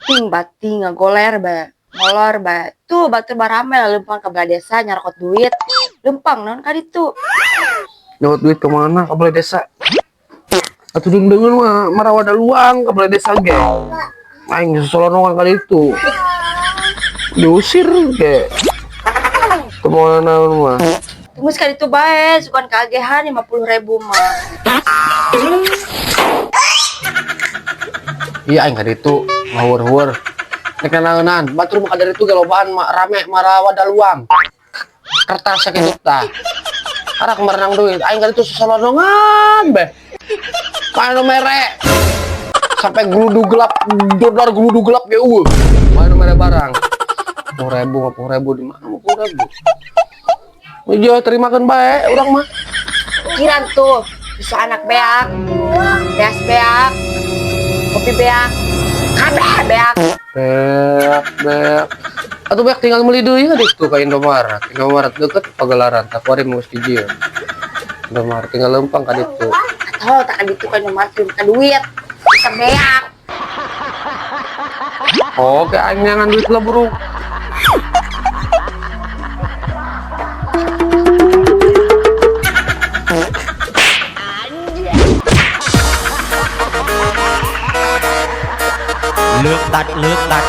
Ting bating ngagoler bae, molor bae. Tuh batur barame leumpang ka belah desa nyarokot duit. Leumpang naon ka ditu. Nyokot duit kemana ka balai desa? Atuh deung-deungeun mah marawa daluang ka balai desa ge. Aing sosolonongan ka ditu. Diusir ge. Teu mawa naon mah. Tunggu sekali itu bae, sukan kagehan 50.000 mah. Iya aing ka ditu ngawur-wur. Rek naonan, batur mah ka ditu ge lobaan rame marawa daluang. Kertas sakitu tah. Karak merenang duit, aing ka ditu sosolonongan be. Mana mere sampai geludu gelap, dodor geludu gelap ge eueuh. Mana mere barang. 50.000, 50.000 di mana 50.000? Iya, terimakan bae urang mah. Kiran tuh, bisa anak beak, beas beak, kopi beak, kabeh beak. Beak, beak. Atuh beak tinggal meuli deui ka ditu ka Indomaret. Indomaret deket Pagelaran, Takwari geus dijieun. Indomaret tinggal leumpang ka ditu. Atau tak ditu ka Indomaret ka duit. Bisa beak. Oke, aing neangan duit lah, Bro. លើកដាច់លើកដាច់